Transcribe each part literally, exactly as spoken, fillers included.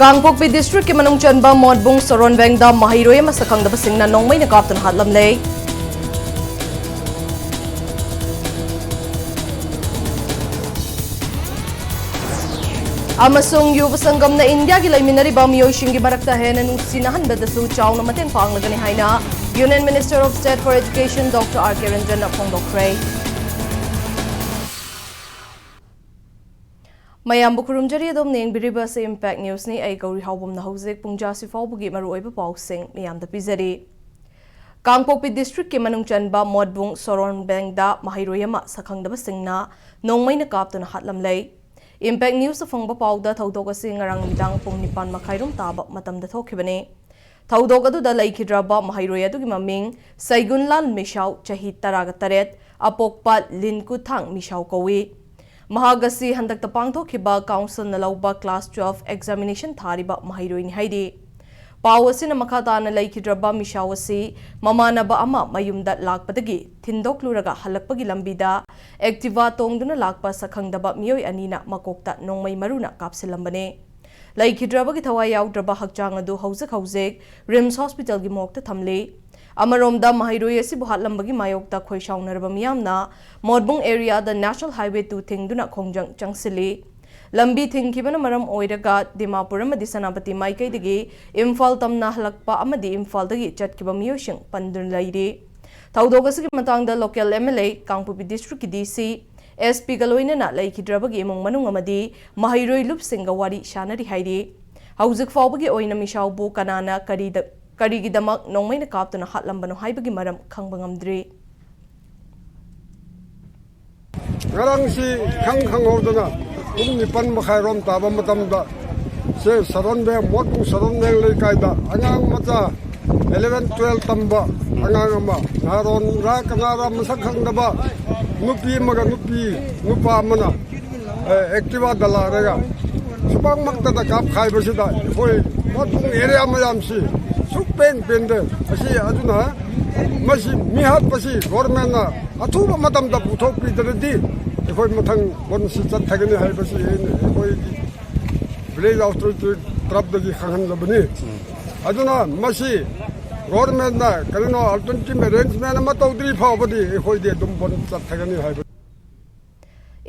ꯀꯥꯡꯄꯣꯛꯄꯤ ꯗꯤꯁꯇ꯭ꯔꯤꯛꯀꯤ ꯃꯅꯨꯡ ꯆꯟꯕ ꯃꯣꯠꯕꯨꯡ ꯁꯣꯔꯣꯟꯕꯦꯡꯗ ꯃꯍꯩꯔꯣꯏ ꯑꯃ ꯁꯛꯈꯪꯗꯕꯁꯤꯡꯅ ꯅꯣꯡꯃꯩꯅ ꯀꯥꯞꯇꯨꯅ ꯍꯥꯠꯂꯝꯂꯦ꯫ ꯑꯃꯁꯨꯡ ꯌꯨꯕ ꯁꯪꯒꯝꯅ ꯏꯟꯗꯤꯌꯥꯒꯤ ꯂꯩꯃꯤꯟꯅꯔꯤꯕ ꯃꯤꯑꯣꯏꯁꯤꯡꯒꯤ ꯃꯔꯛꯇ ꯍꯦꯟꯅ ꯅꯨꯡꯁꯤꯅꯍꯟꯕꯗꯁꯨ ꯆꯥꯎꯅ ꯃꯇꯦꯡ ꯄꯥꯡꯂꯒꯅꯤ ꯍꯥꯏꯅ Union Minister of State for Education Doctor R K Ranjan ꯅ ꯐꯣꯡꯗꯣꯛꯈ꯭ꯔꯦ꯫ ꯃꯌꯥꯝꯕꯨ ꯈꯨꯔꯨꯝꯖꯔꯤ꯫ ꯑꯗꯣꯝꯅ ꯌꯦꯡꯕꯤꯔꯤꯕ ꯑꯁꯤ Impact News ꯅꯤ꯫ ꯑꯩ ꯒꯧꯔꯤ ꯍꯥꯎꯕꯝꯅ ꯍꯧꯖꯤꯛ ꯄꯨꯡ ꯖꯥꯁꯤ ꯐꯥꯎꯕꯒꯤ ꯃꯔꯨꯑꯣꯏꯕ ꯄꯥꯎꯁꯤꯡ ꯃꯤꯌꯥꯝꯗ ꯄꯤꯖꯔꯤ꯫ ꯀꯥꯡꯄꯣꯛꯄꯤ ꯗꯤꯁꯇ꯭ꯔꯤꯛꯀꯤ ꯃꯅꯨꯡ ꯆꯟꯕ ꯃꯣꯠꯕꯨꯡ ꯁꯣꯔꯣꯟꯕꯦꯡꯗ ꯃꯍꯩꯔꯣꯏ ꯑꯃ ꯁꯛꯈꯪꯗꯕꯁꯤꯡꯅ ꯅꯣꯡꯃꯩꯅ ꯀꯥꯞꯇꯨꯅ ꯍꯥꯠꯂꯝꯂꯦ꯫ Impact News ꯇ ꯐꯪꯕ ꯄꯥꯎꯗ ꯊꯧꯗꯣꯛ ꯑꯁꯤ ꯉꯔꯥꯡ ꯅꯨꯃꯤꯗꯥꯡ ꯄꯨꯡ ꯅꯤꯄꯥꯟ ꯃꯈꯥꯏꯔꯣꯝ ꯇꯥꯕ ꯃꯇꯝꯗ ꯊꯣꯛꯈꯤꯕꯅꯤ꯫ ꯊꯧꯗꯣꯛ ꯑꯗꯨꯗ ꯂꯩꯈꯤꯗ꯭ꯔꯕ ꯃꯍꯩꯔꯣꯏ ꯑꯗꯨꯒꯤ ꯃꯃꯤꯡ ꯁꯩꯒꯨꯟꯂꯥꯜ ꯃꯤꯁꯥꯎ, ꯆꯍꯤ ꯇꯔꯥꯒ ꯇꯔꯦꯠ, ꯑꯄꯣꯛꯄ ꯂꯤꯟꯀꯨꯊꯥꯡ ꯃꯤꯁꯥꯎ ꯀꯧꯏ꯫ ꯃꯍꯥꯛ ꯑꯁꯤ ꯍꯟꯗꯛꯇ ꯄꯥꯡꯊꯣꯛꯈꯤꯕ council ꯅ ꯂꯧꯕ class twelve examination ꯊꯥꯔꯤꯕ ꯃꯍꯩꯔꯣꯏꯅꯤ ꯍꯥꯏꯔꯤ꯫ ꯄꯥꯎ ꯑꯁꯤꯅ ꯃꯈꯥ ꯇꯥꯅ ꯂꯩꯈꯤꯗ꯭ꯔꯕ ꯃꯤꯁꯥꯎ ꯑꯁꯤ ꯃꯃꯥꯟꯅꯕ ꯑꯃ ꯃꯌꯨꯝꯗ ꯂꯥꯛꯄꯗꯒꯤ ꯊꯤꯟꯗꯣꯛꯂꯨꯔꯒ ꯍꯜꯂꯛꯄꯒꯤ ꯂꯝꯕꯤꯗ Activa ꯇꯣꯡꯗꯨꯅ ꯂꯥꯛꯄ ꯁꯛꯈꯪꯗꯕ ꯃꯤꯑꯣꯏ ꯑꯅꯤꯅ ꯃꯀꯣꯛꯇ ꯅꯣꯡꯃꯩ ꯃꯔꯨꯅ ꯀꯥꯞꯁꯤꯜꯂꯝꯕꯅꯤ꯫ ꯂꯩꯈꯤꯗ꯭ꯔꯕꯒꯤ ꯊꯋꯥꯏ ꯌꯥꯎꯗ꯭ꯔꯕ ꯍꯛꯆꯥꯡ ꯑꯗꯨ ꯍꯧꯖꯤꯛ ꯍꯧꯖꯤꯛ RIMS Hospital ꯒꯤ morgue ꯇ ꯊꯝꯂꯤ꯫ ꯑꯃꯔꯣꯝꯗ, ꯃꯍꯩꯔꯣꯏ ꯑꯁꯤꯕꯨ ꯍꯥꯠꯂꯝꯕꯒꯤ ꯃꯥꯌꯣꯛꯇ ꯈꯣꯏꯁꯥꯎꯅꯔꯕ ꯃꯤꯌꯥꯝꯅ ꯃꯣꯠꯕꯨꯡ area ꯗ National Highway two ꯊꯤꯡꯗꯨꯅ ꯈꯣꯡꯖꯪ ꯆꯪꯁꯤꯜꯂꯤ꯫ ꯂꯝꯕꯤ ꯊꯤꯡꯈꯤꯕꯅ ꯃꯔꯝ ꯑꯣꯏꯔꯒ ꯗꯤꯃꯥꯄꯨꯔ ꯑꯃꯗꯤ ꯁꯦꯅꯥꯄꯇꯤ ꯃꯥꯏꯀꯩꯗꯒꯤ ꯏꯝꯐꯥꯜ ꯇꯝꯅ ꯍꯜꯂꯛꯄ ꯑꯃꯗꯤ ꯏꯝꯐꯥꯜꯗꯒꯤ ꯆꯠꯈꯤꯕ ꯃꯤꯑꯣꯏꯁꯤꯡ ꯄꯟꯗꯨꯅ ꯂꯩꯔꯤ꯫ ꯊꯧꯗꯣꯛ ꯑꯁꯤꯒꯤ ꯃꯇꯥꯡꯗ local MLA, ꯀꯥꯡꯄꯣꯛꯄꯤ district ꯀꯤ DC, SP ꯒ ꯂꯣꯏꯅꯅ ꯂꯩꯈꯤꯗ꯭ꯔꯕꯒꯤ ꯏꯃꯨꯡ ꯃꯅꯨꯡ ꯑꯃꯗꯤ ꯃꯍꯩꯔꯣꯏ ꯂꯨꯞꯁꯤꯡꯒ ꯋꯥꯔꯤ ꯁꯥꯅꯔꯤ ꯍꯥꯏꯔꯤ꯫ ꯍꯧꯖꯤꯛ ꯐꯥꯎꯕꯒꯤ ꯑꯣꯏꯅ ꯃꯤꯁꯥꯎꯕꯨ ꯀꯅꯥꯅ ꯀꯔꯤꯗ-, ꯀꯔꯤꯒꯤꯗꯃꯛ ꯅꯣꯡꯃꯩꯅ ꯀꯥꯞꯇꯨꯅ ꯍꯥꯠꯂꯝꯕꯅꯣ ꯍꯥꯏꯕꯒꯤ ꯃꯔꯝ ꯈꯪꯕ ꯉꯝꯗ꯭ꯔꯤ꯫ ꯉꯔꯥꯡꯁꯤ ꯈꯪ ꯈꯪꯍꯧꯗꯅ ꯄꯨꯡ ꯅꯤꯄꯥꯟ ꯃꯈꯥꯏꯔꯣꯝ ꯇꯥꯕ ꯃꯇꯝꯗ ꯁꯦ ꯁꯔꯣꯟꯕꯦꯡ, ꯃꯣꯠꯕꯨꯡ ꯁꯔꯣꯟꯕꯦꯡ ꯂꯩꯀꯥꯏꯗ ꯑꯉꯥꯡ ꯃꯆꯥ eleven, twelve ꯇꯝꯕ ꯑꯉꯥꯡ ꯑꯃ, ꯅꯍꯥꯔꯣꯟꯔ ꯀꯅꯥꯔ ꯃꯁꯛ ꯈꯪꯗꯕ ꯅꯨꯄꯤ ꯑꯃꯒ ꯅꯨꯄꯤ, ꯅꯨꯄꯥ ꯑꯃꯅ, ꯑꯦ, Activa ꯗ ꯂꯥꯛꯂꯒ ꯁꯨꯃꯥꯡꯃꯛꯇꯗ ꯀꯥꯞꯈꯥꯏꯕꯁꯤꯗ ꯑꯩꯈꯣꯏ ꯃꯣꯠꯕꯨꯡ area ꯃꯌꯥꯝꯁꯤ ꯁꯨꯛ ꯄꯦꯟ ꯄꯦꯟꯗꯦ꯫ ꯑꯁꯤ ꯑꯗꯨꯅ ꯃꯁꯤ ꯃꯤꯍꯥꯠꯄꯁꯤ government ꯅ ꯑꯊꯨꯕ ꯃꯇꯝꯗ ꯄꯨꯊꯣꯛꯄꯤꯗ꯭ꯔꯗꯤ ꯑꯩꯈꯣꯏ ꯃꯊꯪ ꯀꯣꯟꯁꯤ ꯆꯠꯊꯒꯅꯤ ꯍꯥꯏꯕꯁꯤ ꯑꯩꯅ ꯑꯩꯈꯣꯏꯒꯤ village authority ꯇꯔꯞꯇꯒꯤ ꯈꯪꯍꯟꯖꯕꯅꯤ꯫ ꯑꯗꯨꯅ ꯃꯁꯤ ꯒꯣꯔꯃꯦꯟꯅ ꯀꯔꯤꯅꯣ ꯑꯜꯇꯔꯅꯦꯇꯤꯚ ꯑꯦꯔꯦꯟꯖꯃꯦꯟ ꯑꯃ ꯇꯧꯗ꯭ꯔꯤ ꯐꯥꯎꯕꯗꯤ ꯑꯩꯈꯣꯏꯗꯤ ꯑꯗꯨꯝ ꯕꯟ ꯆꯠꯊꯒꯅꯤ ꯍꯥꯏꯕ꯫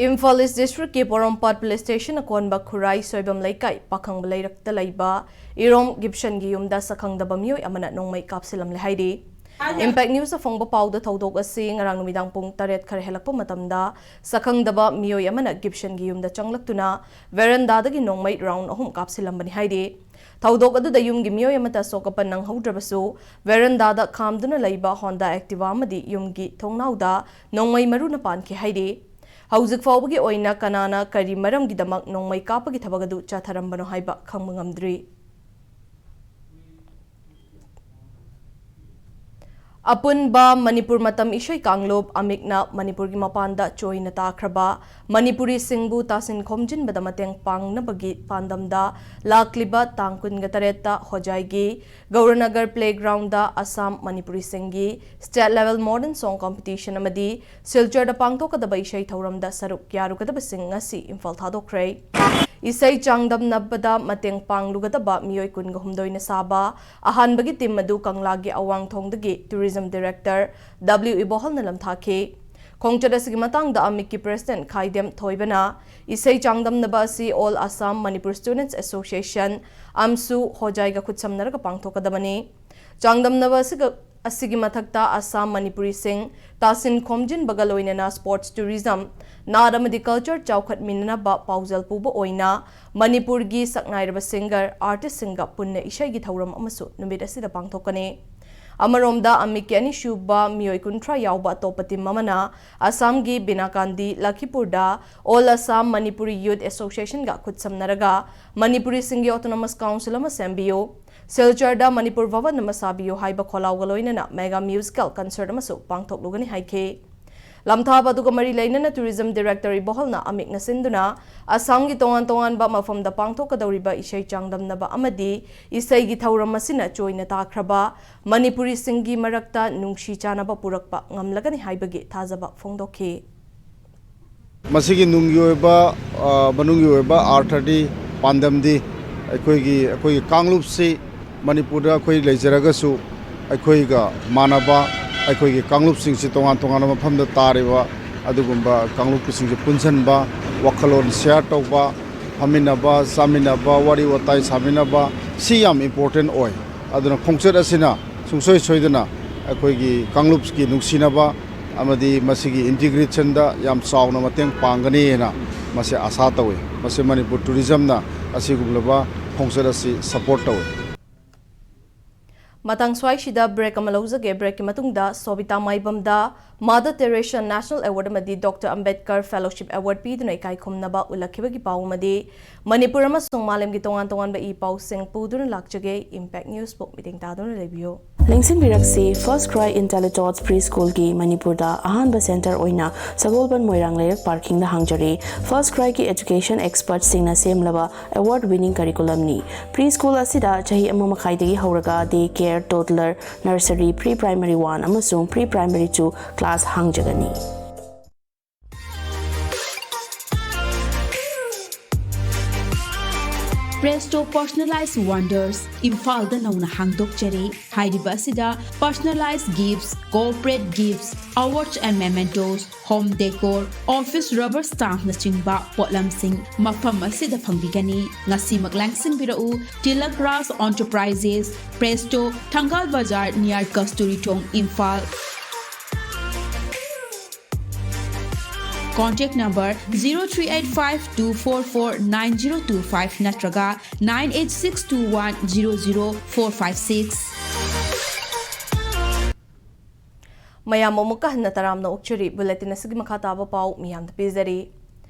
ꯏꯝꯐꯥꯜ ꯏꯁ ꯗꯤꯁꯇ꯭ꯔꯤꯛꯀꯤ ꯄꯣꯔꯣꯝꯄꯥꯠ ꯄꯨꯂꯤꯁ ꯁ꯭ꯇꯦꯁꯟꯅ ꯀꯣꯟꯕ ꯈꯨꯔꯥꯏ ꯁꯣꯏꯕꯝ ꯂꯩꯀꯥꯏ ꯄꯥꯈꯪꯕ ꯂꯩꯔꯛꯇ ꯂꯩꯕ ꯏꯔꯣꯝ ꯒꯤꯞꯁꯟꯒꯤ ꯌꯨꯝꯗ ꯁꯛꯈꯪꯗꯕ ꯃꯤꯑꯣꯏ ꯑꯃꯅ ꯅꯣꯡꯃꯩ ꯀꯥꯞꯁꯤꯜꯂꯝꯂꯦ ꯍꯥꯏꯔꯤ꯫ ꯏꯝꯄꯦꯛ ꯅ꯭ꯌꯨꯁꯇ ꯐꯪꯕ ꯄꯥꯎꯗ ꯊꯧꯗꯣꯛ ꯑꯁꯤ ꯉꯔꯥꯡ ꯅꯨꯃꯤꯗꯥꯡ ꯄꯨꯡ ꯇꯔꯦꯠ ꯈꯔ ꯍꯦꯜꯂꯛꯄ ꯃꯇꯝꯗ ꯁꯛꯈꯪꯗꯕ ꯃꯤꯑꯣꯏ ꯑꯃꯅ ꯒꯤꯞꯁꯟꯒꯤ ꯌꯨꯝꯗ ꯆꯪꯂꯛꯇꯨꯅ ꯚꯦꯔꯟꯗꯥꯗꯒꯤ ꯅꯣꯡꯃꯩ ꯔꯥꯎꯟ ꯑꯍꯨꯝ ꯀꯥꯞꯁꯤꯜꯂꯝꯕꯅꯤ ꯍꯥꯏꯔꯤ꯫ ꯊꯧꯗꯣꯛ ꯑꯗꯨꯗ ꯌꯨꯝꯒꯤ ꯃꯤꯑꯣꯏ ꯑꯃꯠꯇ ꯑꯁꯣꯛ ꯑꯄꯟ ꯅꯪꯍꯧꯗ꯭ꯔꯕꯁꯨ, ꯚꯦꯔꯟꯗꯥꯗ ꯈꯥꯝꯗꯨꯅ ꯂꯩꯕ ꯍꯣꯟꯗꯥ ꯑꯦꯛꯇꯤꯚꯥ ꯑꯃꯗꯤ ꯌꯨꯝꯒꯤ ꯊꯣꯡꯅꯥꯎꯗ ꯅꯣꯡꯃꯩ ꯃꯔꯨꯅ ꯄꯥꯟꯈꯤ ꯍꯥꯏꯔꯤ꯫ ꯍꯧꯖꯤꯛ ꯐꯥꯎꯕꯒꯤ ꯑꯣꯏꯅ ꯀꯅꯥꯅ ꯀꯔꯤ ꯃꯔꯝꯒꯤꯗꯃꯛ ꯅꯣꯡꯃꯩ ꯀꯥꯞꯄꯒꯤ ꯊꯕꯛ ꯑꯗꯨ ꯆꯠꯊꯔꯝꯕꯅꯣ ꯍꯥꯏꯕ ꯈꯪꯕ ꯉꯝꯗ꯭ꯔꯤ꯫ ꯑꯄꯨꯟꯕ ꯃꯅꯤꯄꯨꯔ ꯃꯇꯝ ꯏꯁꯩ ꯀꯥꯡꯂꯨꯞ ꯑꯃꯤꯛꯅ ꯃꯅꯤꯄꯨꯔꯒꯤ ꯃꯄꯥꯟꯗ ꯆꯣꯏꯅ ꯇꯥꯈ꯭ꯔꯕ ꯃꯅꯤꯄꯨꯔꯤꯁꯤꯡꯕꯨ ꯇꯥꯁꯤꯟ ꯈꯣꯝꯖꯤꯟꯕꯗ ꯃꯇꯦꯡ ꯄꯥꯡꯅꯕꯒꯤ ꯄꯥꯟꯗꯝꯗ ꯂꯥꯛꯂꯤꯕ ꯇꯥꯡ ꯀꯨꯟꯒ ꯇꯔꯦꯠꯇ ꯍꯣꯖꯥꯏꯒꯤ ꯒꯧꯔꯅꯒꯔ ꯄ꯭ꯂꯦꯒ꯭ꯔꯥꯎꯟꯗ ꯑꯁꯥꯝ ꯃꯅꯤꯄꯨꯔꯤꯁꯤꯡꯒꯤ state level modern song competition ꯑꯃꯗꯤ ꯁꯤꯜꯆꯔꯗ ꯄꯥꯡꯊꯣꯛꯀꯗꯕ ꯏꯁꯩ ꯊꯧꯔꯝꯗ ꯁꯔꯨꯛ ꯌꯥꯔꯨꯒꯗꯕꯁꯤꯡ ꯉꯁꯤ ꯏꯝꯐꯥꯜ ꯊꯥꯗꯣꯛꯈ꯭ꯔꯦ꯫ ꯏꯁꯩ ꯆꯥꯡꯗꯝꯅꯕꯗ ꯃꯇꯦꯡ ꯄꯥꯡꯂꯨꯒꯗꯕ ꯃꯤꯑꯣꯏ ꯀꯨꯟꯒ ꯍꯨꯝꯗꯣꯏꯅ ꯁꯥꯕ ꯑꯍꯥꯟꯕꯒꯤ ꯇꯤꯝ ꯑꯗꯨ ꯀꯪꯂꯥꯒꯤ ꯑꯋꯥꯡꯊꯣꯡꯗꯒꯤ ꯇꯨꯔꯤꯖꯝ ꯗꯤꯔꯦꯛꯇꯔ ꯗꯕ꯭ꯂꯤꯎ ꯏꯕꯣꯍꯜꯅ ꯂꯝꯊꯥꯈꯤ꯫ ꯈꯣꯡꯆꯠ ꯑꯁꯤꯒꯤ ꯃꯇꯥꯡꯗ ꯑꯃꯤꯛꯀꯤ ꯄ꯭ꯔꯦꯁꯤꯗꯦꯟꯠ ꯈꯥꯏꯗꯦꯝ ꯊꯣꯏꯕꯅ ꯏꯁꯩ ꯆꯥꯡꯗꯝꯅꯕ ꯑꯁꯤ ꯑꯣꯜ ꯑꯁꯥꯝ ꯃꯅꯤꯄꯨꯔ ꯁ꯭ꯇꯨꯗꯦꯟꯠꯁ ꯑꯦꯁꯣꯁꯤꯌꯦꯁꯟ, ꯑꯝꯁꯨ, ꯍꯣꯖꯥꯏꯒ ꯈꯨꯠꯁꯝꯅꯔꯒ ꯄꯥꯡꯊꯣꯛꯀꯗꯕꯅꯤ꯫ ꯆꯥꯡꯗꯝꯅꯕ ꯑꯁꯤꯒ, ꯑꯁꯤꯒꯤ ꯃꯊꯛꯇ ꯑꯁꯥꯝ ꯃꯅꯤꯄꯨꯔꯤꯁꯤꯡ ꯇꯥꯁꯤꯟ ꯈꯣꯝꯖꯤꯟꯕꯒ ꯂꯣꯏꯅꯅ ꯁ꯭ꯄꯣꯔꯠꯁ ꯇꯨꯔꯤꯖꯝ, ꯅꯥꯠ ꯑꯃꯗꯤ ꯀꯜꯆꯔ ꯆꯥꯎꯈꯠꯃꯤꯟꯅꯅꯕ ꯄꯥꯎꯖꯦꯜ ꯄꯨꯕ ꯑꯣꯏꯅ ꯃꯅꯤꯄꯨꯔꯒꯤ ꯁꯛꯅꯥꯏꯔꯕ ꯁꯤꯡꯒꯔ, ꯑꯥꯔꯇꯤꯁꯁꯤꯡꯒ ꯄꯨꯟꯅ ꯏꯁꯩꯒꯤ ꯊꯧꯔꯝ ꯑꯃꯁꯨ ꯅꯨꯃꯤꯠ ꯑꯁꯤꯗ ꯄꯥꯡꯊꯣꯛꯀꯅꯤ꯫ ꯑꯃꯔꯣꯝꯗ ꯑꯃꯤꯛꯀꯤ ꯑꯅꯤꯁꯨꯕ ꯃꯤꯑꯣꯏ ꯀꯨꯟꯊ꯭ꯔꯥ ꯌꯥꯎꯕ ꯑꯇꯣꯞꯄ ꯇꯤꯝ ꯑꯃꯅ ꯑꯁꯥꯝꯒꯤ ꯕꯤꯅꯥꯀꯥꯟꯗꯤ ꯂꯈꯤꯄꯨꯔꯗ ꯑꯣꯜ ꯑꯁꯥꯝ ꯃꯅꯤꯄꯨꯔꯤ ꯌꯨꯠ ꯑꯦꯁꯣꯁꯤꯌꯦꯁꯟꯒ ꯈꯨꯠꯁꯝꯅꯔꯒ ꯃꯅꯤꯄꯨꯔꯤꯁꯤꯡꯒꯤ ꯑꯣꯇꯣꯅꯣꯃꯁ ꯀꯥꯎꯟꯁꯤꯜ ꯑꯃ ꯁꯦꯝꯕꯤꯌꯨ, ꯁꯤꯜꯆꯔꯗ ꯃꯅꯤꯄꯨꯔ ꯚꯕꯟ ꯑꯃ ꯁꯥꯕꯤꯌꯨ ꯍꯥꯏꯕ ꯈꯣꯜꯂꯥꯎꯒ ꯂꯣꯏꯅꯅ ꯃꯦꯒꯥ ꯃ꯭ꯌꯨꯖꯤꯀꯦꯜ ꯀꯟꯁꯔꯠ ꯑꯃꯁꯨ ꯄꯥꯡꯊꯣꯛꯂꯨꯒꯅꯤ ꯍꯥꯏꯈꯤ꯫ ꯂꯝꯊꯥꯕ ꯑꯗꯨꯒ ꯃꯔꯤ ꯂꯩꯅꯅ ꯇꯨꯔꯤꯖꯝ ꯗꯤꯔꯦꯛꯇꯔ ꯏꯕꯣꯍꯜꯅ ꯑꯃꯤꯛꯅ ꯁꯤꯟꯗꯨꯅ ꯑꯁꯥꯝꯒꯤ ꯇꯣꯉꯥꯟ ꯇꯣꯉꯥꯟꯕ ꯃꯐꯝꯗ ꯄꯥꯡꯊꯣꯛꯀꯗꯧꯔꯤꯕ ꯏꯁꯩ ꯆꯥꯡꯗꯝꯅꯕ ꯑꯃꯗꯤ ꯏꯁꯩꯒꯤ ꯊꯧꯔꯝ ꯑꯁꯤꯅ ꯆꯣꯏꯅ ꯇꯥꯈ꯭ꯔꯕ ꯃꯅꯤꯄꯨꯔꯤꯁꯤꯡꯒꯤ ꯃꯔꯛꯇ ꯅꯨꯡꯁꯤ ꯆꯥꯟꯅꯕ ꯄꯨꯔꯛꯄ ꯉꯝꯂꯒꯅꯤ ꯍꯥꯏꯕꯒꯤ ꯊꯥꯖꯕ ꯐꯣꯡꯗꯣꯛꯈꯤ꯫ ꯃꯁꯤꯒꯤ ꯅꯨꯡꯒꯤ ꯑꯣꯏꯕ, ꯑ, ꯃꯅꯨꯡꯒꯤ ꯑꯣꯏꯕ ꯑꯥꯔꯊꯗꯤ, ꯄꯥꯟꯗꯝꯗꯤ ꯑꯩꯈꯣꯏꯒꯤ ꯑꯩꯈꯣꯏꯒꯤ ꯀꯥꯡꯂꯨꯞꯁꯤ ꯃꯅꯤꯄꯨꯔꯗ ꯑꯩꯈꯣꯏ ꯂꯩꯖꯔꯒꯁꯨ, ꯑꯩꯈꯣꯏꯒ ꯃꯥꯟꯅꯕ, ꯑꯩꯈꯣꯏꯒꯤ ꯀꯥꯡꯂꯨꯞꯁꯤꯡꯁꯤ ꯇꯣꯉꯥꯟ ꯇꯣꯉꯥꯟꯕ ꯃꯐꯝꯗ ꯇꯥꯔꯤꯕ ꯑꯗꯨꯒꯨꯝꯕ ꯀꯥꯡꯂꯨꯞꯀꯤꯁꯤꯡꯁꯦ ꯄꯨꯟꯁꯤꯟꯕ, ꯋꯥꯈꯜꯂꯣꯟ ꯁꯤꯌꯥꯔ ꯇꯧꯕ, ꯐꯝꯃꯤꯟꯅꯕ, ꯆꯥꯃꯤꯟꯅꯕ, ꯋꯥꯔꯤ ꯋꯥꯇꯥꯏ ꯁꯥꯃꯤꯟꯅꯕ, ꯁꯤ ꯌꯥꯝ ꯏꯝꯄꯣꯔꯇꯦꯟ ꯑꯣꯏ꯫ ꯑꯗꯨꯅ ꯈꯣꯡꯆꯠ ꯑꯁꯤꯅ ꯁꯨꯡꯁꯣꯏ ꯁꯣꯏꯗꯅ ꯑꯩꯈꯣꯏꯒꯤ ꯀꯥꯡꯂꯨꯞꯀꯤ ꯅꯨꯡꯁꯤꯅꯕ ꯑꯃꯗꯤ ꯃꯁꯤꯒꯤ ꯏꯟꯇꯤꯒ꯭ꯔꯦꯁꯟꯗ ꯌꯥꯝ ꯆꯥꯎꯅ ꯃꯇꯦꯡ ꯄꯥꯡꯒꯅꯤ ꯍꯥꯏꯅ ꯃꯁꯤ ꯑꯥꯁꯥ ꯇꯧꯏ꯫ ꯃꯁꯤ ꯃꯅꯤꯄꯨꯔ ꯇꯨꯔꯤꯖꯝꯅ ꯑꯁꯤꯒꯨꯝꯂꯕ ꯈꯣꯡꯆꯠ ꯑꯁꯤ ꯁꯄꯣꯔꯠ ꯇꯧꯏ꯫ ꯃꯇꯥꯡ ꯁ꯭ꯋꯥꯏꯁꯤꯗ ꯕ꯭ꯔꯦꯛ ꯑꯃ ꯂꯧꯖꯒꯦ꯫ ꯕ꯭ꯔꯦꯛꯀꯤ ꯃꯇꯨꯡꯗ ꯁꯣꯕꯤꯇꯥ ꯃꯥꯏꯕꯝꯗ ꯃꯥꯗꯔ ꯇꯦꯔꯦꯁꯥ ꯅꯦꯁꯅꯦꯜ ꯑꯦꯋꯥꯔꯗ ꯑꯃꯗꯤ ꯗꯣꯛꯇꯔ ꯑꯝꯕꯦꯗꯀꯔ ꯐꯦꯂꯣꯁꯤꯞ ꯑꯦꯋꯥꯔꯗ ꯄꯤꯗꯨꯅ ꯏꯀꯥꯏ ꯈꯨꯝꯅꯕ ꯎꯠꯂꯛꯈꯤꯕꯒꯤ ꯄꯥꯎ ꯑꯃꯗꯤ ꯃꯅꯤꯄꯨꯔ ꯑꯃꯁꯨꯡ ꯃꯥꯂꯦꯝꯒꯤ ꯇꯣꯉꯥꯟ ꯇꯣꯉꯥꯟꯕ ꯏ ꯄꯥꯎꯁꯤꯡ ꯄꯨꯗꯨꯅ ꯂꯥꯛꯆꯒꯦ꯫ ꯏꯝꯄꯦꯛ ꯅ꯭ꯌꯨꯁꯄꯨ ꯃꯤꯠꯌꯦꯡ ꯇꯥꯗꯨꯅ ꯂꯩꯕꯤꯌꯨ꯫ ꯂꯦꯡꯁꯤꯟꯕꯤꯔꯛꯁꯤ, ꯐꯥꯔꯁ ꯀ꯭ꯔꯥꯏ ꯏꯟꯇꯦꯂꯤꯇꯣꯠꯁ ꯄ꯭ꯔꯤ ꯁ꯭ꯀꯨꯜꯒꯤ ꯃꯅꯤꯄꯨꯔꯗ ꯑꯍꯥꯟꯕ ꯁꯦꯟꯇꯔ ꯑꯣꯏꯅ ꯁꯒꯣꯜꯕꯟ ꯃꯣꯏꯔꯥꯡ ꯂꯩꯔꯛ ꯄꯥꯔꯀꯤꯡꯗ ꯍꯥꯡꯖꯔꯤ꯫ ꯐꯥꯔꯁ ꯀ꯭ꯔꯥꯏꯒꯤ ꯑꯦꯖꯨꯀꯦꯁꯟ ꯑꯦꯛꯁꯄꯔꯠꯁꯤꯡꯅ ꯁꯦꯝꯂꯕ ꯑꯦꯋꯥꯔꯗ ꯋꯤꯅꯤꯡ ꯀꯔꯤꯀꯨꯂꯝꯅꯤ꯫ ꯄ꯭ꯔꯤ ꯁ꯭ꯀꯨꯜ ꯑꯁꯤꯗ ꯆꯍꯤ ꯑꯃ ꯃꯈꯥꯏꯗꯒꯤ ꯍꯧꯔꯒ day care, toddler, nursery, pre primary one ꯑꯃꯁꯨꯡ ꯄ꯭ꯔꯤ ꯄ꯭ꯔꯥꯏꯃꯔꯤ ꯇꯨ ꯀ꯭ꯂꯥꯁ ꯍꯥꯡꯖꯒꯅꯤ꯫ Presto Personalized Wonders, ꯏꯝꯐꯥꯜꯗ ꯅꯧꯅ ꯍꯥꯡꯗꯣꯛꯆꯔꯤ꯫ ꯍꯥꯏꯔꯤꯕ ꯑꯁꯤꯗ personalized gifts, corporate gifts, awards and mementos, home decor, office rubber stampꯅꯆꯤꯡꯕ ꯄꯣꯠꯂꯝꯁꯤꯡ ꯃꯐꯝ ꯑꯁꯤꯗ ꯐꯪꯕꯤꯒꯅꯤ꯫ ꯉꯁꯤꯃꯛ ꯂꯦꯡꯁꯤꯟꯕꯤꯔꯛꯎ꯫ Tilak Raj Enterprises, Presto, ꯊꯪꯒꯥꯜ ꯕꯖꯥꯔ, near ꯀꯁꯇꯨꯔꯤ ꯊꯣꯡ, Imphal. Contact number zero three eight five two four four nine zero two five ꯅꯠꯇ꯭ꯔꯒ nine eight six two one zero zero four five six꯫ ꯃꯌꯥꯝ ꯑꯃꯨꯛꯀ ꯍꯟꯅ ꯇꯔꯥꯝꯅ ꯑꯣꯛꯆꯔꯤ꯫ ꯕꯨꯂꯦꯇꯤꯟ ꯑꯁꯤꯒꯤ ꯃꯈꯥ ꯇꯥꯕ ꯄꯥꯎ ꯃꯤꯌꯥꯝꯗ ꯄꯤꯖꯔꯤ꯫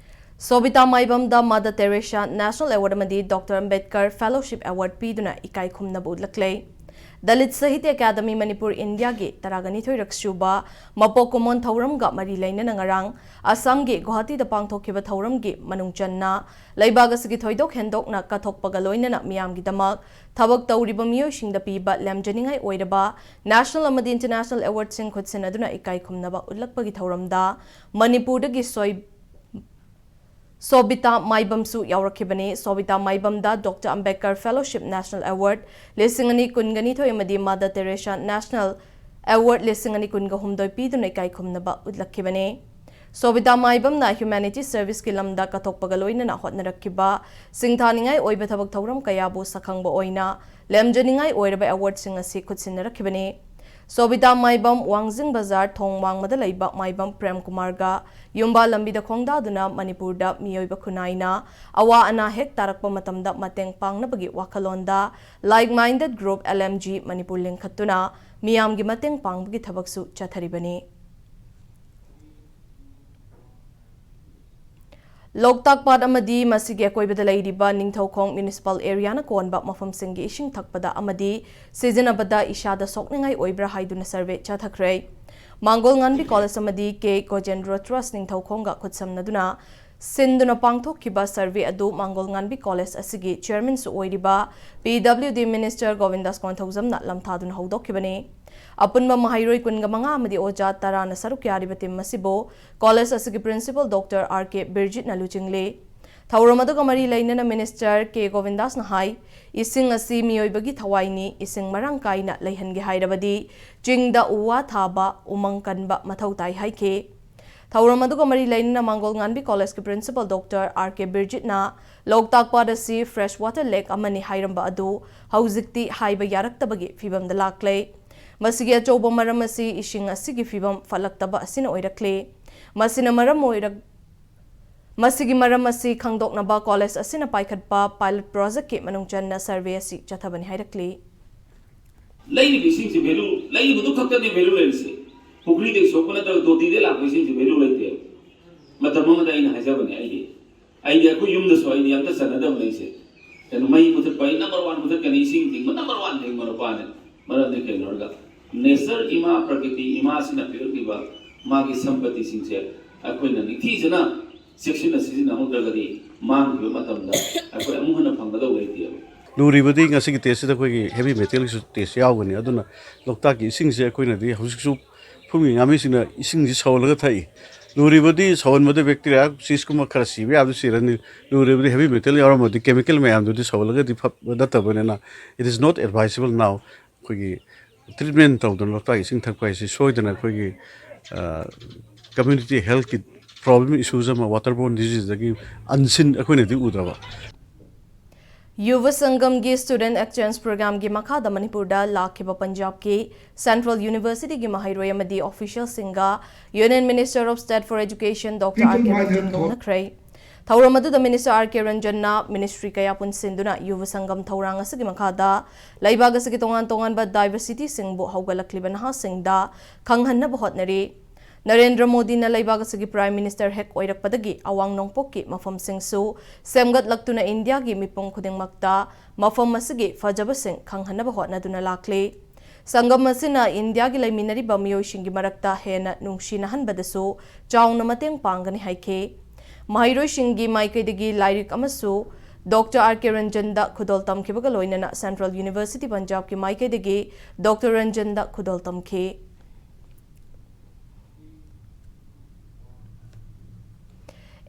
ꯁꯣꯕꯤꯇꯥ ꯃꯥꯏꯕꯝꯗ ꯃꯥꯗꯔ ꯇꯦꯔꯦꯁꯥ ꯅꯦꯁꯅꯦꯜ ꯑꯦꯋꯥꯔꯗ ꯑꯃꯗꯤ ꯗꯣꯛꯇꯔ ꯑꯝꯕꯦꯗꯀꯔ ꯐꯦꯂꯣꯁꯤꯞ ꯑꯦꯋꯥꯔꯗ ꯄꯤꯗꯨꯅ ꯏꯀꯥꯏ ꯈꯨꯝꯅꯕ ꯎꯠꯂꯛꯂꯦ꯫ ꯗꯂꯤꯠ ꯁꯥꯍꯤꯇ꯭ꯌ ꯑꯦꯀꯥꯗꯃꯤ ꯃꯅꯤꯄꯨꯔ ꯏꯟꯗꯤꯌꯥꯒꯤ ꯇꯔꯥꯒ ꯅꯤꯊꯣꯏꯔꯛ ꯁꯨꯕ ꯃꯄꯣꯛ ꯀꯨꯝꯑꯣꯟ ꯊꯧꯔꯝꯒ ꯃꯔꯤ ꯂꯩꯅꯅ ꯉꯔꯥꯡ ꯑꯁꯥꯝꯒꯤ ꯒꯨꯋꯥꯍꯥꯇꯤꯗ ꯄꯥꯡꯊꯣꯛꯈꯤꯕ ꯊꯧꯔꯝꯒꯤ ꯃꯅꯨꯡ ꯆꯟꯅ ꯂꯩꯕꯥꯛ ꯑꯁꯤꯒꯤ ꯊꯣꯏꯗꯣꯛ ꯍꯦꯟꯗꯣꯛꯅ ꯀꯠꯊꯣꯛꯄꯒ ꯂꯣꯏꯅꯅ ꯃꯤꯌꯥꯝꯒꯤꯗꯃꯛ ꯊꯕꯛ ꯇꯧꯔꯤꯕ ꯃꯤꯑꯣꯏꯁꯤꯡꯗ ꯄꯤꯕ ꯂꯦꯝꯖꯅꯤꯡꯉꯥꯏ ꯑꯣꯏꯔꯕ ꯅꯦꯁꯅꯦꯜ ꯑꯃꯗꯤ ꯏꯟꯇꯔꯅꯦꯁꯅꯦꯜ ꯑꯦꯋꯥꯔꯗꯁꯤꯡ ꯈꯨꯠꯁꯤꯟꯅꯗꯨꯅ ꯏꯀꯥꯏ ꯈꯨꯝꯅꯕ ꯎꯠꯂꯛꯄꯒꯤ ꯊꯧꯔꯝꯗ ꯃꯅꯤꯄꯨꯔꯗꯒꯤ ꯁꯣꯏ-, ꯁꯣꯕꯤꯇꯥ ꯃꯥꯏꯕꯝꯁꯨ ꯌꯥꯎꯔꯛꯈꯤꯕꯅꯤ꯫ ꯁꯣꯕꯤꯇꯥ ꯃꯥꯏꯕꯝꯗ doctor Ambedkar fellowship national award ꯂꯤꯁꯤꯡ ꯑꯅꯤ ꯀꯨꯟꯒ ꯅꯤꯊꯣꯏ ꯑꯃꯗꯤ ꯃꯥꯗꯔ ꯇꯦꯔꯦꯁꯥ ꯅꯦꯁꯅꯦꯜ ꯑꯦꯋꯥꯔꯗ ꯂꯤꯁꯤꯡ ꯑꯅꯤ ꯀꯨꯟꯒ ꯍꯨꯝꯗꯣꯏ ꯄꯤꯗꯨꯅ ꯏꯀꯥꯏ ꯈꯨꯝꯅꯕ ꯎꯠꯂꯛꯈꯤꯕꯅꯤ꯫ ꯁꯣꯕꯤꯇꯥ ꯃꯥꯏꯕꯝꯅ ꯍ꯭ꯌꯨꯃꯦꯅꯤꯇꯤ ꯁꯔꯚꯤꯁꯀꯤ ꯂꯝꯗ ꯀꯠꯊꯣꯛꯄꯒ ꯂꯣꯏꯅꯅ ꯍꯣꯠꯅꯔꯛꯈꯤꯕ ꯁꯤꯡꯊꯥꯅꯤꯡꯉꯥꯏ ꯑꯣꯏꯕ ꯊꯕꯛ ꯊꯧꯔꯝ ꯀꯌꯥꯕꯨ ꯁꯛꯈꯪꯕ ꯑꯣꯏꯅ ꯂꯦꯝꯖꯅꯤꯡꯉꯥꯏ ꯑꯣꯏꯔꯕ ꯑꯦꯋꯥꯔꯗꯁꯤꯡ ꯑꯁꯤ ꯈꯨꯠꯁꯤꯟꯅꯔꯛꯈꯤꯕꯅꯤ꯫ ꯁꯣꯕꯤꯇꯥ ꯃꯥꯏꯕꯝ, ꯋꯥꯡꯖꯤꯡ ꯕꯖꯥꯔ ꯊꯣꯡ ꯋꯥꯡꯃꯗ ꯂꯩꯕ ꯃꯥꯏꯕꯝ ꯄ꯭ꯔꯦꯝ ꯀꯨꯃꯥꯔꯒ ꯌꯨꯝꯕꯥ ꯂꯝꯕꯤꯗ ꯈꯣꯡꯗꯥꯗꯨꯅ ꯃꯅꯤꯄꯨꯔꯗ ꯃꯤꯑꯣꯏꯕ ꯈꯨꯟꯅꯥꯏꯅ ꯑꯋꯥ ꯑꯅꯥ ꯍꯦꯛ ꯇꯥꯔꯛꯄ ꯃꯇꯝꯗ ꯃꯇꯦꯡ ꯄꯥꯡꯅꯕꯒꯤ ꯋꯥꯈꯜꯂꯣꯟꯗ Like Minded Group, L M G, Manipur ꯂꯤꯡꯈꯠꯇꯨꯅ ꯃꯤꯌꯥꯝꯒꯤ ꯃꯇꯦꯡ ꯄꯥꯡꯕꯒꯤ ꯊꯕꯛꯁꯨ ꯆꯠꯊꯔꯤꯕꯅꯤ꯫ ꯂꯣꯛꯇꯥꯛ ꯄꯥꯠ ꯑꯃꯗꯤ ꯃꯁꯤꯒꯤ ꯑꯀꯣꯏꯕꯗ ꯂꯩꯔꯤꯕ ꯅꯤꯡꯊꯧꯈꯣꯡ ꯃ꯭ꯌꯨꯅꯤꯁꯤꯄꯥꯜ ꯑꯦꯔꯤꯌꯥꯅ ꯀꯣꯟꯕ ꯃꯐꯝꯁꯤꯡꯒꯤ ꯏꯁꯤꯡ ꯊꯛꯄꯗ ꯑꯃꯗꯤ ꯁꯤꯖꯤꯟꯅꯕꯗ ꯏꯁꯥꯗ ꯁꯣꯛꯅꯤꯡꯉꯥꯏ ꯑꯣꯏꯕ꯭ꯔꯥ ꯍꯥꯏꯗꯨꯅ ꯁꯔꯚꯦ ꯆꯠꯊꯈ꯭ꯔꯦ꯫ ꯃꯥꯡꯒꯣꯜ ꯉꯥꯟꯕꯤ ꯀꯣꯂꯦꯖ ꯑꯃꯗꯤ ꯀꯦ ꯒꯣꯖꯦꯟꯗ꯭ꯔꯣ ꯇ꯭ꯔꯁ ꯅꯤꯡꯊꯧꯈꯣꯡꯒ ꯈꯨꯠꯁꯝꯅꯗꯨꯅ ꯁꯤꯟꯗꯨꯅ ꯄꯥꯡꯊꯣꯛꯈꯤꯕ ꯁꯔꯚꯦ ꯑꯗꯨ ꯃꯥꯡꯒꯣꯜ ꯉꯥꯟꯕꯤ ꯀꯣꯂꯦꯖ ꯑꯁꯤꯒꯤ ꯆꯤꯌꯔꯃꯦꯟꯁꯨ ꯑꯣꯏꯔꯤꯕ P W D ꯃꯤꯅꯤꯁꯇꯔ ꯒꯣꯕꯤꯟꯗꯥꯁ ꯀꯣꯟꯊꯧꯖꯝꯅ ꯂꯝꯊꯥꯗꯨꯅ ꯍꯧꯗꯣꯛꯈꯤꯕꯅꯤ꯫ ꯑꯄꯨꯟꯕ ꯃꯍꯩꯔꯣꯏ ꯀꯨꯟꯒ ꯃꯉꯥ ꯑꯃꯗꯤ ꯑꯣꯖꯥ ꯇꯔꯥꯅ ꯁꯔꯨꯛ ꯌꯥꯔꯤꯕ ꯇꯤꯝ ꯑꯁꯤꯕꯨ ꯀꯣꯂꯦꯖ ꯑꯁꯤꯒꯤ ꯄ꯭ꯔꯤꯟꯁꯤꯄꯜ ꯗꯣꯛꯇꯔ ꯑꯥꯔ ꯀꯦ ꯕꯤꯔꯖꯤꯠꯅ ꯂꯨꯆꯤꯡꯂꯤ꯫ ꯊꯧꯔꯝ ꯑꯗꯨꯒ ꯃꯔꯤ ꯂꯩꯅꯅ ꯃꯤꯅꯤꯁꯇꯔ ꯀꯦ ꯒꯣꯕꯤꯟꯗꯥꯁꯅ ꯍꯥꯏ, ꯏꯁꯤꯡ ꯑꯁꯤ ꯃꯤꯑꯣꯏꯕꯒꯤ ꯊꯋꯥꯏꯅꯤ, ꯏꯁꯤꯡ ꯃꯔꯥꯡ ꯀꯥꯏꯅ ꯂꯩꯍꯟꯒꯦ ꯍꯥꯏꯔꯕꯗꯤ ꯆꯤꯡꯗ ꯎ ꯋꯥ ꯊꯥꯕ, ꯎꯃꯪ ꯀꯟꯕ ꯃꯊꯧ ꯇꯥꯏ ꯍꯥꯏꯈꯤ꯫ ꯊꯧꯔꯝ ꯑꯗꯨꯒ ꯃꯔꯤ ꯂꯩꯅꯅ ꯃꯥꯡꯒꯣꯜ ꯉꯥꯟꯕꯤ ꯀꯣꯂꯦꯖꯀꯤ ꯄ꯭ꯔꯤꯟꯁꯤꯄꯜ ꯗꯣꯛꯇꯔ ꯑꯥꯔ ꯀꯦ ꯕꯤꯔꯖꯤꯠꯅ ꯂꯣꯛꯇꯥꯛ ꯄꯥꯠ ꯑꯁꯤ ꯐ꯭ꯔꯦꯁ ꯋꯥꯇꯔ ꯂꯦꯛ ꯑꯃꯅꯤ ꯍꯥꯏꯔꯝꯕ ꯑꯗꯨ ꯍꯧꯖꯤꯛꯇꯤ ꯍꯥꯏꯕ ꯌꯥꯔꯛꯇꯕꯒꯤ ꯐꯤꯕꯝꯗ ꯂꯥꯛꯂꯦ꯫ ꯃꯁꯤꯒꯤ ꯑꯆꯧꯕ ꯃꯔꯝ ꯑꯁꯤ ꯏꯁꯤꯡ ꯑꯁꯤꯒꯤ ꯐꯤꯕꯝ ꯐꯠꯂꯛꯇꯕ ꯑꯁꯤꯅ ꯑꯣꯏꯔꯛꯂꯦ꯫ ꯃꯁꯤꯅ ꯃꯔꯝ ꯑꯣꯏꯔꯛ-, ꯃꯁꯤꯒꯤ ꯃꯔꯝ ꯑꯁꯤ ꯈꯪꯗꯣꯛꯅꯕ ꯀꯣꯂꯦꯖ ꯑꯁꯤꯅ ꯄꯥꯏꯈꯠꯄ ꯄꯥꯏꯂꯠ ꯄ꯭ꯔꯣꯖꯦꯛꯀꯤ ꯃꯅꯨꯡ ꯆꯟꯅ ꯁꯔꯚꯦ ꯑꯁꯤ ꯆꯠꯊꯕꯅꯤ ꯍꯥꯏꯔꯛꯂꯤ꯫ ꯂꯩꯔꯤꯕ ꯏꯁꯤꯡꯁꯤ ꯚꯦꯂꯨ ꯂꯩꯔꯤꯕꯗꯨ ꯈꯛꯇꯅꯦ ꯚꯦꯂꯨ ꯂꯩꯔꯤꯁꯦ꯫ ꯄꯨꯈ꯭ꯔꯤꯗꯒꯤ ꯁꯣꯛꯄ ꯅꯠꯇ꯭ꯔꯒ ꯇꯣꯇꯤꯗꯒꯤ ꯂꯥꯛꯄ ꯏꯁꯤꯡꯁꯤ ꯚꯦꯂꯨ ꯂꯩꯇꯦꯕ꯫ ꯃꯇꯝ ꯑꯃꯗ ꯑꯩꯅ ꯍꯥꯏꯖꯕꯅꯦ, ꯑꯩꯗꯤ ꯑꯩꯗꯤ ꯑꯩꯈꯣꯏ ꯌꯨꯝꯗꯁꯨ ꯑꯩꯗꯤ ꯑꯝꯇ ꯆꯟꯅꯗꯕꯅꯦ ꯑꯩꯁꯦ꯫ ꯀꯩꯅꯣ, ꯃꯩ ꯃꯨꯊꯠꯄ ꯑꯩ ꯅꯝꯕꯔ ꯋꯥꯟ ꯃꯨꯊꯠꯀꯅꯤ, ꯏꯁꯤꯡ ꯊꯤꯡꯕ ꯅꯝꯕꯔ ꯋꯥꯟ ꯊꯤꯡꯕ ꯅꯨꯄꯥꯅꯦ꯫ ꯃꯔꯝꯗꯤ ꯀꯩꯅꯣ ꯍꯥꯏꯔꯒ ꯅꯦꯆꯔ ꯏꯃꯥ, ꯄ꯭ꯔꯀ꯭ꯔꯤꯇꯤ ꯏꯃꯥꯁꯤꯅ ꯄꯤꯔꯛꯂꯤꯕ ꯃꯥꯒꯤ ꯁꯝꯄꯇꯤꯁꯤꯡꯁꯦ ꯑꯩꯈꯣꯏꯅ ꯅꯤꯡꯊꯤꯖꯅ ꯆꯦꯛꯁꯤꯟꯅ ꯁꯤꯖꯤꯟꯅꯍꯧꯗ꯭ꯔꯒꯗꯤ ꯃꯥꯡꯈꯤꯕ ꯃꯇꯝꯗ ꯑꯩꯈꯣꯏ ꯑꯃꯨꯛ ꯍꯟꯅ ꯐꯪꯒꯗꯧ ꯂꯩꯇꯦꯕ꯫ ꯂꯨꯔꯤꯕꯗꯤ ꯉꯁꯤꯒꯤ ꯇꯦꯁꯁꯤꯗ ꯑꯩꯈꯣꯏꯒꯤ ꯍꯦꯚꯤ ꯃꯦꯇꯦꯜꯒꯤꯁꯨ ꯇꯦꯁ ꯌꯥꯎꯒꯅꯤ꯫ ꯑꯗꯨꯅ ꯂꯣꯛꯇꯥꯛꯀꯤ ꯏꯁꯤꯡꯁꯦ ꯑꯩꯈꯣꯏꯅꯗꯤ ꯍꯧꯖꯤꯛꯁꯨ ꯐꯨꯝꯒꯤ ꯉꯥꯃꯤꯁꯤꯡꯅ ꯏꯁꯤꯡꯁꯤ ꯁꯧꯍꯜꯂꯒ ꯊꯛꯏ꯫ ꯂꯨꯔꯤꯕꯗꯤ ꯁꯧꯍꯟꯕꯗ bacteria cyst ꯀꯨꯝꯕ ꯈꯔ ꯁꯤꯕ ꯌꯥꯕꯗꯤ ꯁꯤꯔꯅꯤ꯫ ꯂꯨꯔꯤꯕꯗꯤ heavy metal ꯌꯥꯎꯔꯝꯃꯗꯤ chemical ꯃꯌꯥꯝꯗꯨꯗꯤ ꯁꯧꯍꯜꯂꯒꯗꯤ ꯐꯕ ꯅꯠꯇꯕꯅꯤꯅ, it is not advisable now꯫ ꯑꯩꯈꯣꯏꯒꯤ treatment ꯇꯧꯗꯅ ꯂꯣꯛꯇꯥꯛ ꯏꯁꯤꯡ ꯊꯛꯄ ꯍꯥꯏꯁꯤ ꯁꯣꯏꯗꯅ ꯑꯩꯈꯣꯏꯒꯤ community healthꯀꯤ problem issues ꯑꯃ, waterborne diseaseꯇꯒꯤ unseen ꯑꯩꯈꯣꯏꯅꯗꯤ ꯎꯗ꯭ꯔꯕ꯫ ꯌꯨꯕ ꯁꯪꯒꯝꯒꯤ Student Exchange Programꯒꯤ ꯃꯈꯥꯗ ꯃꯅꯤꯄꯨꯔꯗ ꯂꯥꯛꯈꯤꯕ ꯄꯟꯖꯥꯕꯀꯤ Central Universityꯒꯤ ꯃꯍꯩꯔꯣꯏ ꯑꯃꯗꯤ officialꯁꯤꯡꯒ Union Minister of State for Education Doctor R K Ranjan ꯊꯦꯡꯅꯈ꯭ꯔꯦ꯫ ꯊꯧꯔꯝ ꯑꯗꯨꯗ Minister R K Ranjanꯅ ministry ꯀꯌꯥ ꯄꯨꯟꯁꯤꯟꯗꯨꯅ ꯌꯨꯕ ꯁꯪꯒꯝ ꯊꯧꯔꯥꯡ ꯑꯁꯤꯒꯤ ꯃꯈꯥꯗ ꯂꯩꯕꯥꯛ ꯑꯁꯤꯒꯤ ꯇꯣꯉꯥꯟ ꯇꯣꯉꯥꯟꯕ diversityꯁꯤꯡꯕꯨ ꯍꯧꯒꯠꯂꯛꯂꯤꯕ ꯅꯍꯥꯁꯤꯡꯗ ꯈꯪꯍꯟꯅꯕ ꯍꯣꯠꯅꯔꯤ꯫ ꯅꯔꯦꯟꯗ꯭ꯔ ꯃꯣꯗꯤꯅ ꯂꯩꯕꯥꯛ ꯑꯁꯤꯒꯤ Prime Minister ꯍꯦꯛ ꯑꯣꯏꯔꯛꯄꯗꯒꯤ ꯑꯋꯥꯡ ꯅꯣꯡꯄꯣꯛꯀꯤ ꯃꯐꯝꯁꯤꯡꯁꯨ ꯁꯦꯝꯒꯠꯂꯛꯇꯨꯅ ꯏꯟꯗꯤꯌꯥꯒꯤ ꯃꯤꯄꯨꯝ ꯈꯨꯗꯤꯡꯃꯛꯇ ꯃꯐꯝ ꯑꯁꯤꯒꯤ ꯐꯖꯕꯁꯤꯡ ꯈꯪꯍꯟꯅꯕ ꯍꯣꯠꯅꯗꯨꯅ ꯂꯥꯛꯂꯤ꯫ ꯁꯪꯒꯝ ꯑꯁꯤꯅ ꯏꯟꯗꯤꯌꯥꯒꯤ ꯂꯩꯃꯤꯟꯅꯔꯤꯕ ꯃꯤꯑꯣꯏꯁꯤꯡꯒꯤ ꯃꯔꯛꯇ ꯍꯦꯟꯅ ꯅꯨꯡꯁꯤꯅꯍꯟꯕꯗꯁꯨ ꯆꯥꯎꯅ ꯃꯇꯦꯡ ꯄꯥꯡꯒꯅꯤ ꯍꯥꯏꯈꯤ꯫ ꯃꯍꯩꯔꯣꯏꯁꯤꯡꯒꯤ ꯃꯥꯏꯀꯩꯗꯒꯤ ꯂꯥꯏꯔꯤꯛ ꯑꯃꯁꯨ Doctor R K Ranjanꯗ ꯈꯨꯗꯣꯜ ꯇꯝꯈꯤꯕꯒ ꯂꯣꯏꯅꯅ Central University Punjabꯀꯤ ꯃꯥꯏꯀꯩꯗꯒꯤ Doctor Ranjanꯗ ꯈꯨꯗꯣꯜ ꯇꯝꯈꯤ꯫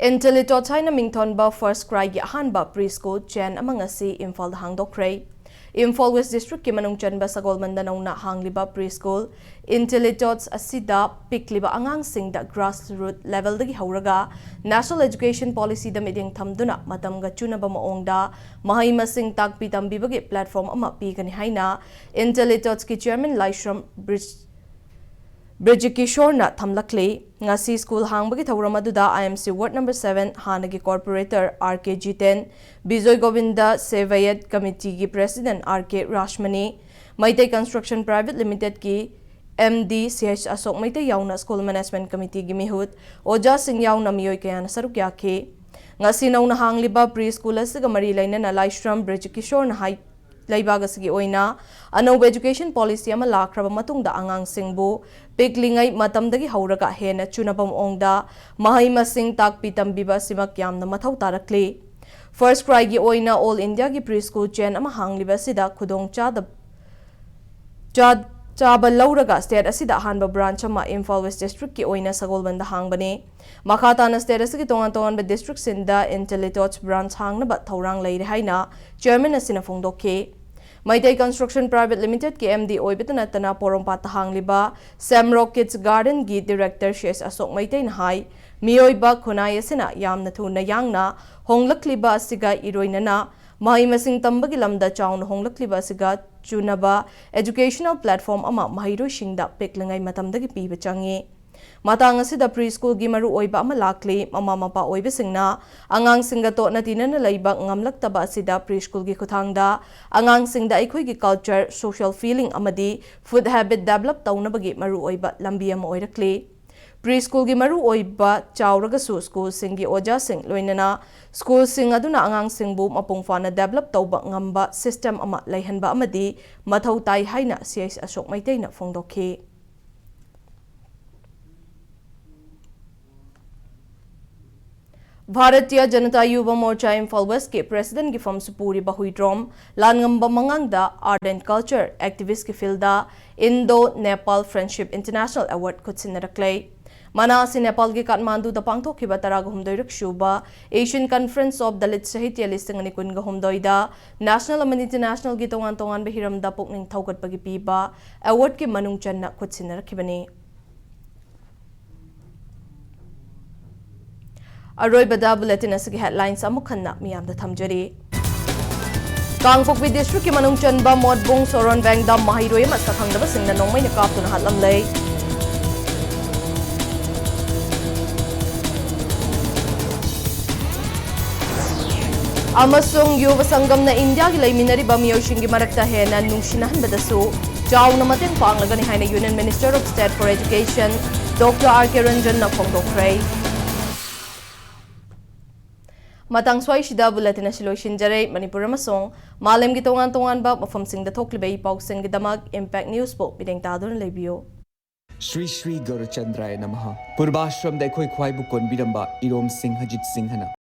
IntelliTouch ꯍꯥꯏꯅ ꯃꯤꯡꯊꯣꯟꯕ FirstCryꯒꯤ ꯑꯍꯥꯟꯕ pre school chain ꯑꯃ ꯉꯁꯤ ꯏꯝꯐꯥꯜꯗ ꯍꯥꯡꯗꯣꯛꯈ꯭ꯔꯦ꯫ ꯏꯝꯐꯥꯜ West Districtꯀꯤ ꯃꯅꯨꯡ ꯆꯟꯕ ꯁꯒꯣꯜꯕꯟꯗ ꯅꯧꯅ ꯍꯥꯡꯂꯤꯕ pre school IntelliTouch ꯑꯁꯤꯗ ꯄꯤꯛꯂꯤꯕ ꯑꯉꯥꯡꯁꯤꯡꯗ grassroot levelꯗꯒꯤ ꯍꯧꯔꯒ National Education Policyꯗ ꯃꯤꯠꯌꯦꯡ ꯊꯝꯗꯨꯅ ꯃꯇꯝꯒ ꯆꯨꯅꯕ ꯃꯑꯣꯡꯗ ꯃꯍꯩ ꯃꯁꯤꯡ ꯇꯥꯛꯄꯤ ꯇꯝꯕꯤꯕꯒꯤ platform ꯑꯃ ꯄꯤꯒꯅꯤ ꯍꯥꯏꯅ IntelliTouchꯀꯤ chairman ꯂꯥꯏꯁ꯭ꯔꯝ ꯕ꯭ꯔꯤꯖ ꯕ꯭ꯔꯤꯖꯀꯤꯁꯣꯔꯅ ꯊꯝꯂꯛꯂꯤ꯫ ꯉꯁꯤ school ꯍꯥꯡꯕꯒꯤ ꯊꯧꯔꯝ ꯑꯗꯨꯗ IMC ward number seven ꯍꯥꯟꯅꯒꯤ corporator R K Jiten, Bijoy Govinda ꯁꯦꯚꯥꯌꯠ committeeꯒꯤ president R K Rajmani, Meitei Construction Private Limitedꯀꯤ MD C S ꯑꯁꯣꯛ ꯃꯩꯇꯩ ꯌꯥꯎꯅ school management committeeꯒꯤ ꯃꯤꯍꯨꯠ, ꯑꯣꯖꯥꯁꯤꯡ ꯌꯥꯎꯅ ꯃꯤꯑꯣꯏ ꯀꯌꯥꯅ ꯁꯔꯨꯛ ꯌꯥꯈꯤ꯫ ꯉꯁꯤ ꯅꯧꯅ ꯍꯥꯡꯂꯤꯕ pre school ꯑꯁꯤꯒ ꯃꯔꯤ ꯂꯩꯅꯅ ꯂꯥꯏꯁ꯭ꯔꯝ ꯕ꯭ꯔꯤꯖꯀꯤꯁꯣꯔꯅ ꯍꯥꯏ, ꯂꯩꯕꯥꯛ ꯑꯁꯤꯒꯤ ꯑꯣꯏꯅ ꯑꯅꯧꯕ education policy ꯑꯃ ꯂꯥꯛꯈ꯭ꯔꯕ ꯃꯇꯨꯡꯗ ꯑꯉꯥꯡꯁꯤꯡꯕꯨ ꯄꯤꯛꯂꯤꯉꯩ ꯃꯇꯝꯗꯒꯤ ꯍꯧꯔꯒ ꯍꯦꯟꯅ ꯆꯨꯅꯕ ꯃꯑꯣꯡꯗ ꯃꯍꯩ ꯃꯁꯤꯡ ꯇꯥꯛꯄꯤ ꯇꯝꯕꯤꯕ ꯑꯁꯤꯃꯛ ꯌꯥꯝꯅ ꯃꯊꯧ ꯇꯥꯔꯛꯂꯤ꯫ FirstCryꯒꯤ ꯑꯣꯏꯅ all Indiaꯒꯤ pre school chain ꯑꯃ ꯍꯥꯡꯂꯤꯕ ꯑꯁꯤꯗ ꯈꯨꯗꯣꯡ ꯆꯥꯗ-, ꯆꯥ-, ꯆꯥꯕ ꯂꯧꯔꯒ state ꯑꯁꯤꯗ ꯑꯍꯥꯟꯕ branch ꯑꯃ ꯏꯝꯐꯥꯜ West districtꯀꯤ ꯑꯣꯏꯅ ꯁꯒꯣꯜꯕꯟꯗ ꯍꯥꯡꯕꯅꯤ꯫ ꯃꯈꯥ ꯇꯥꯅ state ꯑꯁꯤꯒꯤ ꯇꯣꯉꯥꯟ ꯇꯣꯉꯥꯟꯕ districtꯁꯤꯡꯗ IntelliTouch branch ꯍꯥꯡꯅꯕ ꯊꯧꯔꯥꯡ ꯂꯩꯔꯦ ꯍꯥꯏꯅ chairman ꯑꯁꯤꯅ ꯐꯣꯡꯗꯣꯛꯈꯤ꯫ ꯃꯩꯇꯩ Construction Private Limitedꯀꯤ MD ꯑꯣꯏꯕꯇ ꯅꯠꯇꯅ ꯄꯣꯔꯣꯝꯄꯥꯠꯇ ꯍꯥꯡꯂꯤꯕ Shamrock Kids Gardenꯒꯤ director C S ꯑꯁꯣꯛ ꯃꯩꯇꯩꯅ ꯍꯥꯏ, ꯃꯤꯑꯣꯏꯕ ꯈꯨꯟꯅꯥꯏ ꯑꯁꯤꯅ ꯌꯥꯝꯅ ꯊꯨꯅ ꯌꯥꯡꯅ ꯍꯣꯡꯂꯛꯂꯤꯕ ꯑꯁꯤꯒ ꯏꯔꯣꯏꯅꯅ ꯃꯍꯩ ꯃꯁꯤꯡ ꯇꯝꯕꯒꯤ ꯂꯝꯗ ꯆꯥꯎꯅ ꯍꯣꯡꯂꯛꯂꯤꯕ ꯑꯁꯤꯒ ꯆꯨꯅꯕ educational platform ꯑꯃ ꯃꯍꯩꯔꯣꯏꯁꯤꯡꯗ ꯄꯤꯛꯂꯤꯉꯩ ꯃꯇꯝꯗꯒꯤ ꯄꯤꯕ ꯆꯪꯏ꯫ ꯃꯇꯥꯡ ꯑꯁꯤꯗ preschoolꯒꯤ ꯃꯔꯨꯑꯣꯏꯕ ꯑꯃ ꯂꯥꯛꯂꯤ꯫ ꯃꯃꯥ ꯃꯄꯥ ꯑꯣꯏꯕꯁꯤꯡꯅ ꯑꯉꯥꯡꯁꯤꯡꯒ ꯇꯣꯠꯅ ꯇꯤꯟꯅꯅ ꯂꯩꯕ ꯉꯝꯂꯛꯇꯕ ꯑꯁꯤꯗ preschoolꯒꯤ ꯈꯨꯠꯊꯥꯡꯗ ꯑꯉꯥꯡꯁꯤꯡꯗ ꯑꯩꯈꯣꯏꯒꯤ culture, social feeling ꯑꯃꯗꯤ food habit develop ꯇꯧꯅꯕꯒꯤ ꯃꯔꯨꯑꯣꯏꯕ ꯂꯝꯕꯤ ꯑꯃ ꯑꯣꯏꯔꯛꯂꯤ꯫ Preschoolꯒꯤ ꯃꯔꯨꯑꯣꯏꯕ ꯆꯥꯎꯔꯒꯁꯨ schoolꯁꯤꯡꯒꯤ ꯑꯣꯖꯥꯁꯤꯡ ꯂꯣꯏꯅꯅ schoolꯁꯤꯡ ꯑꯗꯨꯅ ꯑꯉꯥꯡꯁꯤꯡꯕꯨ ꯃꯄꯨꯡ ꯐꯥꯅ develop ꯇꯧꯕ ꯉꯝꯕ system ꯑꯃ ꯂꯩꯍꯟꯕ ꯑꯃꯗꯤ ꯃꯊꯧ ꯇꯥꯏ ꯍꯥꯏꯅ ꯁꯤ ꯑꯩꯆ ꯑꯁꯣꯛ ꯃꯩꯇꯩꯅ ꯐꯣꯡꯗꯣꯛꯈꯤ꯫ ꯚꯥꯔꯇꯤꯌ ꯖꯅꯇꯥ ꯌꯨꯚ ꯃꯣꯔꯆꯥ ꯏꯝꯐꯥꯜ Westꯀꯤ presidentꯀꯤ ꯐꯝꯁꯨ ꯄꯨꯔꯤꯕ Huidrom ꯂꯥꯟꯉꯝꯕ ꯃꯉꯥꯡꯗ art and culture activistꯀꯤ fieldꯗ Indo Nepal Friendship International Award ꯈꯨꯠꯁꯤꯟꯅꯔꯛꯂꯦ꯫ ꯃꯅꯥ ꯑꯁꯤ ꯅꯦꯄꯥꯜꯒꯤ ꯀꯥꯊꯃꯥꯟꯗꯨꯗ ꯄꯥꯡꯊꯣꯛꯈꯤꯕ ꯇꯔꯥꯒ ꯍꯨꯝꯗꯣꯏꯔꯛ ꯁꯨꯕ Asian Conference of Dalit Sahitya ꯂꯤꯁꯤꯡ ꯑꯅꯤ ꯀꯨꯟꯒ ꯍꯨꯝꯗꯣꯏꯗ national ꯑꯃꯗꯤ internationalꯒꯤ ꯇꯣꯉꯥꯟ ꯇꯣꯉꯥꯟꯕ ꯍꯤꯔꯝꯗ ꯄꯨꯛꯅꯤꯡ ꯊꯧꯒꯠꯄꯒꯤ ꯄꯤꯕ awardꯀꯤ ꯃꯅꯨꯡ ꯆꯟꯅ ꯈꯨꯠꯁꯤꯟꯅꯔꯛꯈꯤꯕꯅꯤ꯫ ꯑꯔꯣꯏꯕꯗ bulletin ꯑꯁꯤꯒꯤ headlines ꯑꯃꯨꯛ ꯍꯟꯅ ꯃꯤꯌꯥꯝꯗ ꯊꯝꯖꯔꯤ꯫ ꯀꯥꯡꯄꯣꯛꯄꯤ districtꯀꯤ ꯃꯅꯨꯡ ꯆꯟꯕ ꯃꯣꯠꯕꯨꯡ ꯁꯣꯔꯣꯟꯕꯦꯡꯗ ꯃꯍꯩꯔꯣꯏ ꯑꯃ ꯁꯛꯈꯪꯗꯕꯁꯤꯡꯅ ꯅꯣꯡꯃꯩꯅ ꯀꯥꯞꯇꯨꯅ ꯍꯥꯠꯂꯝꯂꯦ꯫ ꯑꯃꯁꯨꯡ ꯌꯨꯚ ꯁꯪꯒꯝꯅ ꯏꯟꯗꯤꯌꯥꯒꯤ ꯂꯩꯃꯤꯟꯅꯔꯤꯕ ꯃꯤꯑꯣꯏꯁꯤꯡꯒꯤ ꯃꯔꯛꯇ ꯍꯦꯟꯅ ꯅꯨꯡꯁꯤꯅꯍꯟꯕꯗꯁꯨ ꯆꯥꯎꯅ ꯃꯇꯦꯡ ꯄꯥꯡꯂꯒꯅꯤ ꯍꯥꯏꯅ Union Minister of State for Education Doctor R K Ranjanꯅ ꯐꯣꯡꯗꯣꯛꯈ꯭ꯔꯦ꯫ ꯃꯇꯥꯡ ꯁ꯭ꯋꯥꯏꯁꯤꯗ bulletin ꯑꯁꯤ ꯂꯣꯏꯁꯤꯟꯖꯔꯦ꯫ ꯃꯅꯤꯄꯨꯔ ꯑꯃꯁꯨꯡ ꯃꯥꯂꯦꯝꯒꯤ ꯇꯣꯉꯥꯟ ꯇꯣꯉꯥꯟꯕ ꯃꯐꯝꯁꯤꯡꯗ ꯊꯣꯛꯂꯤꯕ ꯏ ꯄꯥꯎꯁꯤꯡꯒꯤꯗꯃꯛ Impact Newsꯕꯨ ꯃꯤꯠꯌꯦꯡ ꯇꯥꯗꯨꯅ ꯂꯩꯕꯤꯌꯨ꯫ ꯁ꯭ꯔꯤ ꯁ꯭ꯔꯤ ꯒꯧꯔꯆꯟꯗ꯭ꯔꯥꯌ ꯅꯃꯍ꯫ ꯄꯨꯔꯕꯥꯁ꯭ꯔꯝꯗ ꯑꯩꯈꯣꯏ ꯈ꯭ꯋꯥꯏꯕꯨ ꯀꯣꯟꯕꯤꯔꯝꯕ ꯏꯔꯣꯝ ꯁꯤꯡꯍꯖꯤꯠ ꯁꯤꯡꯍꯅ꯫